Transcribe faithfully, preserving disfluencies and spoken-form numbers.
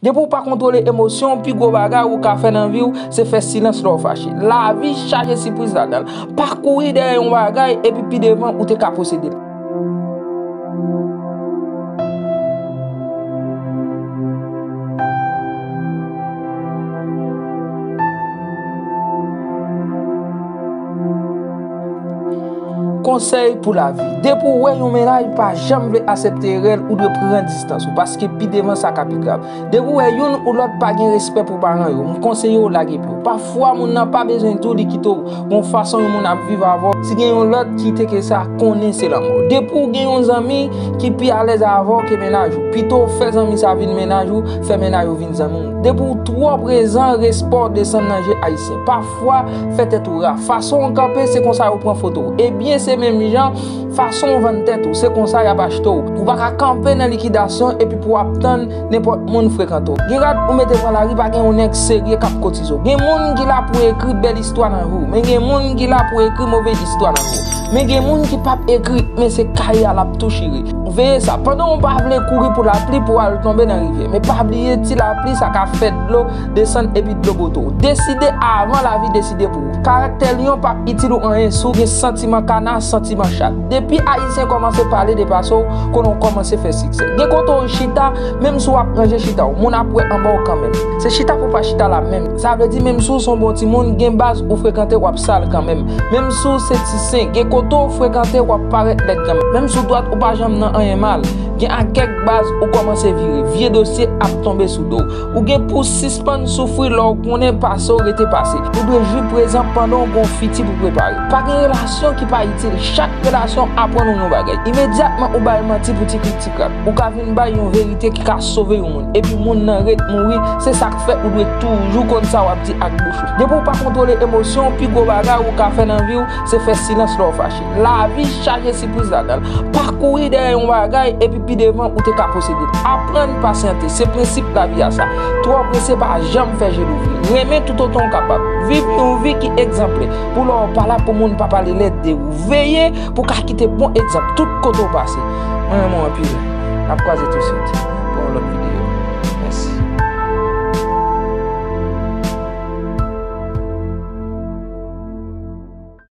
Depi w pa kontwole emosyon w, pi gwo bagay ou ka fè nan vi w, se fè silans lè w fache. Lavi chaje sipriz ladan l. Pa kouri dèyè yon bagay epi pi devan ou te ka posede l. Konsèy pou lavi. Depi w wè yon mennaj pa janm vle aksepte erè l, ou dwe pran distans ou, paske pi devan sa ka pi grav. Depi w wè youn ou lòt pa gen respè pou paran yo, m konseye w lage pye w. Pafwa moun nan pa bezwen di w li kite w. Gon fason yon moun ap viv avè w, si gen yon lòt ki te ke sa, konnen se lanmò. Depi w gen yon zanmi ki pi alèz avè w ke mennaj ou, pito w fè zanmi sa vin mennaj ou, fè mennaj ou vin zanmi w. Depi w twò prezan, respè w desann nan je ayisyen. Pafwa, fè tèt ou ra. Fason w kanpe, se konsa yo pran foto w. Ebyen, se menm jan, fason w vann tèt ou, se konsa y ap achte w. Ou pa ka kanpe nan likidasyon epi pou w ap tann nenpòt moun frekante w. Gen rad ou mete pran lari, pa gen yon nèg serye k ap kotize w. Gen moun ki la pou ekri bèl istwa nan vi w, men gen moun ki la pou ekri move istwa nan vi w. Men gen moun ki p ap ekri, men se kay a l ap tou chire. Veye sa, pandan w pa vle kouri pou lapli pou w al tonbe nan rivyè, men pa bliye ti lapli sa ka fè dlo desann epi dlo bote w. Deside avan lavi deside pou ou. Karaktè lyon p ap itil ou anyen si w gen santiman kana, santiman chat. Depi ayisyen kòmanse pale depase w, konnen w kòmanse fè siksè. Gen kote w chita, menm si w ap ranje chita w, moun ap wè anba w kanmenm. Se chita pou pa chita la menm. Sa vle di menm si w se yon bon timoun, gen baz ou frekante w ap sal kanmenm. Menm si w se ti sen, gen kote w frekante w ap parèt lèd kanmenm. Menm si w dwat ou pa janm nan anyen mal, gen a kèk baz ou kòmanse vire. Vye dosye ap tonbe sou do w. Ou gen pou sispann soufri lè w konnen pase w rete pase. Ou dwe jwi prezan pandan w gen yon fiti pou prepare. Pa gen relasyon ki pa itil. Chak relasyon aprann ou yon bagay. Imedyatman ou bay manti pou ti krik ti krak, ou ka vin bay yon verite ki ka sove yon moun. Epi moun nan ret mouri, se sa k fè ou dwe toujou konn sa w ap di ak bouch ou. Depi w pa kontwole emosyon w, pi gwo bagay ou ka fè nan vi w, se fè silans lè w fache. Lavi chaje sipriz ladan l. Pa kouri dèyè yon bagay epi pi devan ou te ka posede l. Aprann pasyante, se prensip lavi a sa. Twò prese pa janm fè je louvri. Renmen toutotan w kapab. Viv yon vi ki egzanplè. Pou lè w pa la pou moun pa pale lèd de ou. Veye pou w ka kite bon egzanp tout kote w pase. Mwen renmen w anpil. N ap kwaze tou swit pou yon lòt videyo.